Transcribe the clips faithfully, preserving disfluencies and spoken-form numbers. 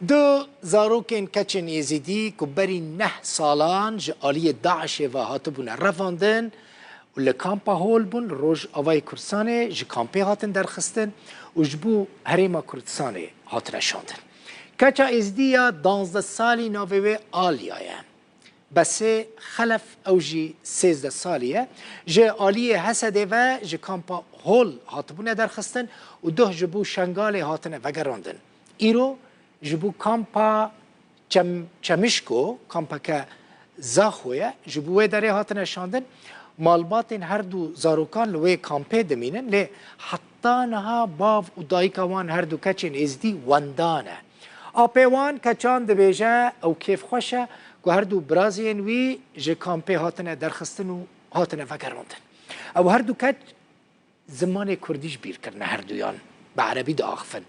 Du zarokên keçên Êzidî ku berî neh salan ji aliyê DAIŞê ve hatibûne revandin û li kampa Hol bûn, li Rojavayê Kurdistanê ji kampê hatin derxistin û ji bo Herêma Kurdistanê hatine şandin. Keça Êzidî ya danzdeh salî navê wê Aliya ye. Besê Xelef, ew jî sêzdeh salî ye. Ji aliyê Hesedê ve ji kampa Hol hatibûne derxistin û duh ji bo Şengalê hatine vegerandin. Îro ji bo kampa Çem-, Çemişko, kampeke Zaxo ye, ji bo wê derê hatine şandin. Malbatên her du zarokan li wê kampê dimînin, lê heta niha bav û dayika wan her du keçên Êzidî wenda ne. Apê wan keçan dibêje, ew kêfxweş e ku her du birazên wî ji kampê hatine derxistin û hatine vegerandin. Ew her du keç zimanê kurdî ji bîr kirine, her duyan bi erebî diaxifin.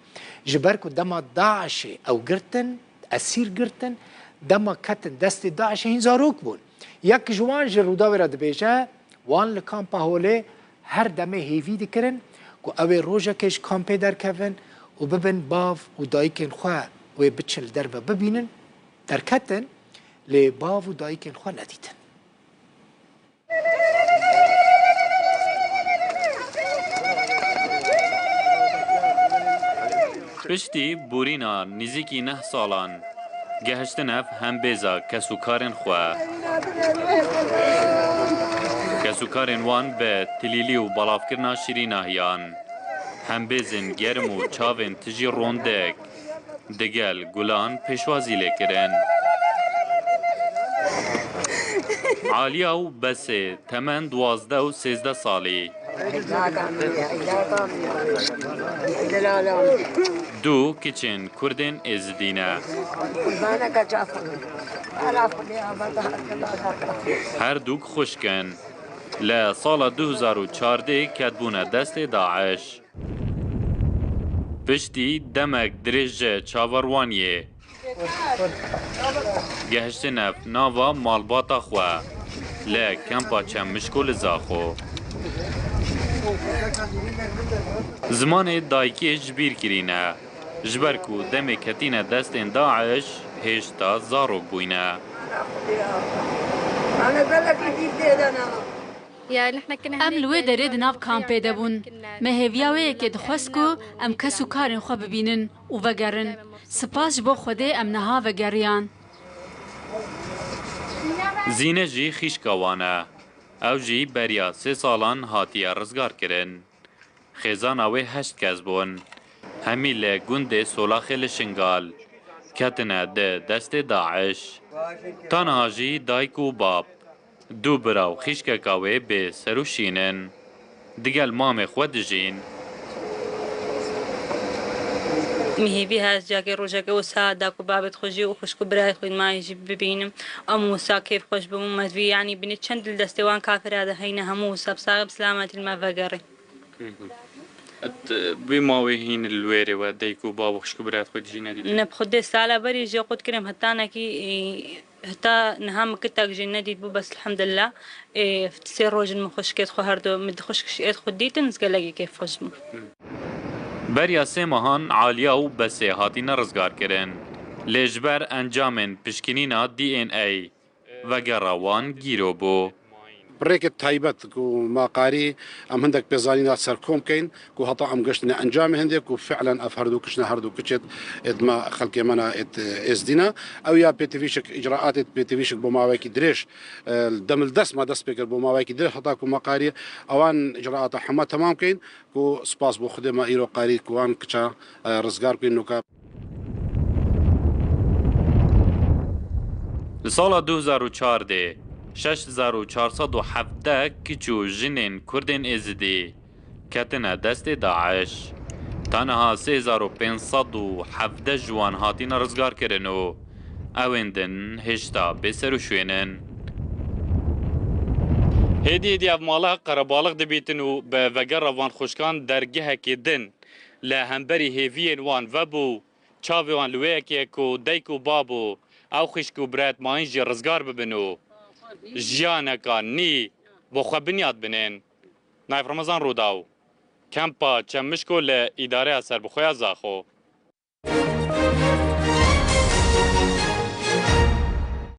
Ji ber ku dema DAIŞê ew girtin, esîr girtin, dema ketin destê DAIŞê hîn zarok bûn. Yek ji wan ji Rûdawê re dibêje, wan li kampa Holê her demê hêvî dikirin ku ew ê rojekê ji kampê derkevin û bibin bav û dayikên xwe wê biçin li derve bibînin, derketin, lê bav û dayikên xwe nedîtin. Piştî borîna nêzîkî neh salan, gehiştine hembêza kesûkarên xwe. Kesûkarên wan bi tilîlî û belavkirina şîrînahiyan, hembêzên germ û çavên tijî rondik, digel gulan pêşwazî lê kirin. Aliya û Besê temen duwazdeh û sêzdeh salî. Du kiçên kurdên Êzidî ne. Her dûk xwişk in. Li sala du hezar û çardeh ketbûne destê DAIŞ. Piştî demek dirêj ji çaverwaniyê gehiştine nava malbata xwe li kempa Çemişko li Zaxo. Zimanê dayikê ji bîr kirîne, ji ber ku demê ketîne destên DAIŞ hêşta zarok bûyne. Em li wê derê di nav kampê de bûn. Me hêviya wê yekê dixwest ku em kes û karên xwe bibînin û vegerin. Spas ji bo Xwedê em niha vegeriyan. Zîne jî xîşka wan e. Ew jî beriya sê salan hatiye rizgarkirin. Xêzana wê heşt kes bûn. Hemî li gundê Solaxê li Şingal ketine di destê DAIŞ. Taniha jî dayik û bab, du bira û xîşkeka wê bê ser û şîn in. Digel mamê xwe dijîn. Min hêvî her ciyakê rojeke wisa da ku babet xwe jî û xwişk û birayê xwe mayî jî bibînim. Em wisa kêf xweş bibin, me vî, yanî, binê çend li destê wan kafira de heyne, hemû wisa bi saxî bi selametî li me vegerê. Et, e, wî mawê hîn li wêrê we, dayik û bav û xwişk û birayê xwe jî nedîtin? Ne, bi xwe dê sala berî jê qut kirim, hetanekî, e, heta niha min kitek jî nedît bû, bes elhamdulillah. E, sê roj in min xwişkêt xwe her du, min xwişkêt xwe dîtin, ez gelekî kêf xweş bûm. Beriya sê mehan Aliya û Besê hatine rizgarkirin. Lê ji ber encamên pişkinîna D N A, vegera wan gîro bû. Bi rêkê taybet ku ma qarî em hindek pêzanîna serkom keyn ku heta em giştine encamê hindê ku fi'len ev herdu kiçne herdu kiçêt êd me xelkê me ne êd êzdî ne. Ew ya pêtivîşik îcraatêt pêtivîşik bo mawekî dirêj, e, demildest me dest pê kir bo mawekî dirêj heta ku me qarî ewan îcraata hema temam keyn ku spas bo Xwedê me îro qarî ku wan kiça, e, rizgar kuyên nuka. Li sala du hezar û çardeh, şeş hezar û çar sed û hevdeh kiç û jinên Kurdên Êzidî ketine destê DAIŞ. Taniha sê hezar û pênc sed û hevdeh ji wan hatine rizgarkirin û ewên din hêşta bêserûşwên in. Hêdî hêdî ev mala qerebalix dibîtin û bi vegera van xwişkan dergehekê din li hemberî hêviyên wan vebû. Çavê wan li wê yekê ku dayik û bab û ew xwişk û birayet mayîn jî rizgar bibin û jiyaneka nî bo xwe binyat binên. Nayf Remezan Rûdaw, Kempa Çemişko li Îdareya Serbixwe ya Zaxo.